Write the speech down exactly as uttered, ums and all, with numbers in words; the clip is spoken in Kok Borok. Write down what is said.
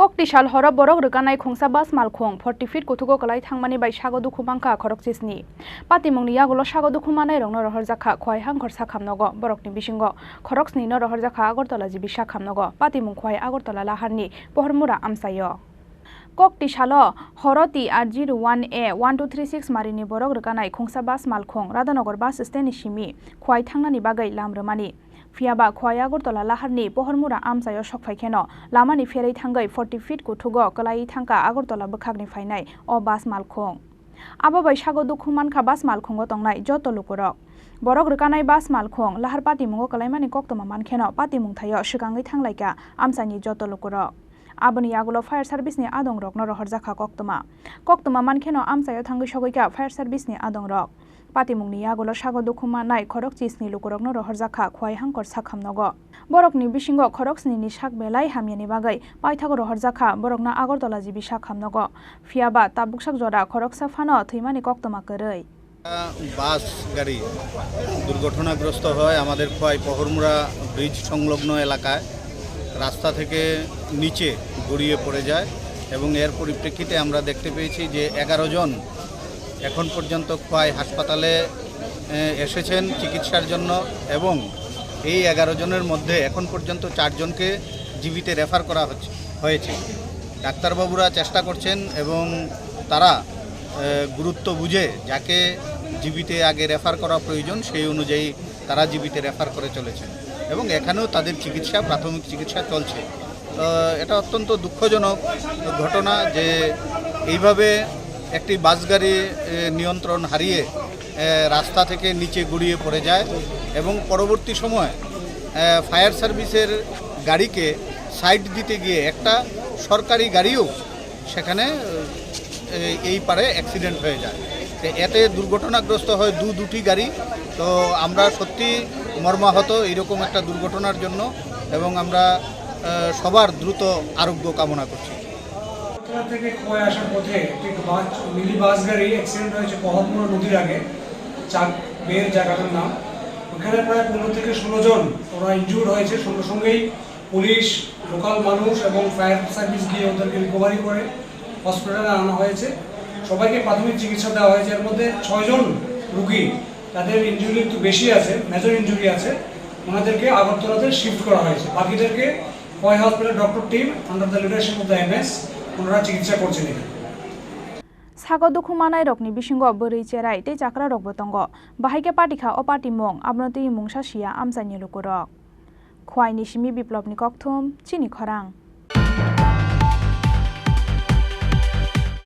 Kokti sal horo borok rwkanai khungsa bus malkhung forty feet kuthugo kwlai thangmani bai sago dukhu mankha khorokchisni. Patimungni yagulo sago dukhu manairokno rohorjakha Khowai Hangkhor sakham nogo. Borokni bisingo khoroksnino rohorjakha Agartala G B sakham nogo. Patimung Khowai Agartala Laharni Pohormura amchaio. Kokti salo horo T R zero one A one two three six marini borok rwkanai khungsa bus malkhung Radhanagar bus stand ni simi Khowai thangnani bagwi lam rwmani. Phiyaba Khowai Agartala Laharni Pohormura amchaio sokphai kheno lamani pherwi thangwi forty feet kuthugo kwlaiwi thangkha Agartala bwkhakni phainai o bus malkhung. Abo bai sago dukhu mankha bus malkhungo tongnai joto lukurok. Borok rwkanai bus malkhung Lahar patimungo kwlaimani koktwma mankheno patimung thaio swkangwi thanglaikha amchaini joto lukurok. Aboni yagulo fire service ni adongrokno rohorjakha koktwma. Koktwma mankheno amchaio thangwi sogwikha fire service ni adongrok. Patimungni yagulo sago dukhu mannai khorokchisni lukurokno rohorjakha Khowai Hangkhor sakham nogo. Borokni bisingo khoroksnini sak belai hamyani bagwi paithago rohorjakha borokno Agartala G B sakham nogo. Phiyaba tabuksak jora khoroksa phano thwimani koktwma kwrwi. বাস গাড়ি দুর্ঘটনাগ্রস্ত হয় আমাদের খোয়াই পহরমুড়া ব্রিজ সংলগ্ন এলাকায় রাস্তা থেকে নিচে গড়িয়ে পড়ে যায় এবং এর পরিপ্রেক্ষিতে আমরা দেখতে পেয়েছি যে এগারো জন এখন পর্যন্ত খোয়াই হাসপাতালে এ, এসেছেন চিকিৎসার জন্য এবং এই এগারো জনের মধ্যে এখন পর্যন্ত চারজনকে জিবিতে রেফার করা হচ্ছে হয়েছে। ডাক্তারবাবুরা চেষ্টা করছেন এবং তারা এ, গুরুত্ব বুঝে যাকে জিবিতে আগে রেফার করা প্রয়োজন সেই অনুযায়ী তারা জিবিতে রেফার করে চলেছেন এবং এখানেও তাদের চিকিৎসা, প্রাথমিক চিকিৎসা চলছে। তো এটা অত্যন্ত দুঃখজনক ঘটনা যে এইভাবে একটি বাস গাড়ি, এ, নিয়ন্ত্রণ হারিয়ে, এ, রাস্তা থেকে নিচে গড়িয়ে পড়ে যায় এবং পরবর্তী সময়, এ, ফায়ার সার্ভিসের গাড়িকে সাইড দিতে গিয়ে একটা সরকারি গাড়িও সেখানে, এ, এই পারে অ্যাক্সিডেন্ট হয়ে যায়। তো এতে দুর্ঘটনাগ্রস্ত হয় দু দুটি গাড়ি। তো আমরা সত্যি মর্মাহত এইরকম একটা দুর্ঘটনার জন্য এবং আমরা, এ, সবার দ্রুত আরোগ্য কামনা করছি। আগরতলা থেকে খোয়াই আসার পথে একটি বাস, মিনি বাস গাড়ি অ্যাক্সিডেন্ট হয়েছে পহরমুড়া নদীর আগে, চাক বের জায়গাটার নাম। ওখানে প্রায় পনেরো থেকে ষোলো জন ওরা ইনজুর্ড হয়েছে। সঙ্গে সঙ্গেই পুলিশ, লোকাল মানুষ এবং ফায়ার সার্ভিস গিয়ে ওদেরকে রিকভারি করে হসপিটালে আনা হয়েছে। সবাইকে প্রাথমিক চিকিৎসা দেওয়া হয়েছে। এর মধ্যে ছয়জন রুগী, তাদের ইনজুরি একটু বেশি আছে, মেজর ইনজুরি আছে, ওনাদেরকে আগরতলাতে শিফট করা হয়েছে। বাকিদেরকে Khowai hospital doctor team under the leadership of the MS ওনারা চিকিৎসা করছেন এখানে। Sago dukhu manairokni bisingo bwrwi cherai tei chakrarokbo tongo. Bahai khe patikha o patimung, abono twi mungsa siya amchaini lukurok. Khwaini simi Biplopni kokthum, chini khorang.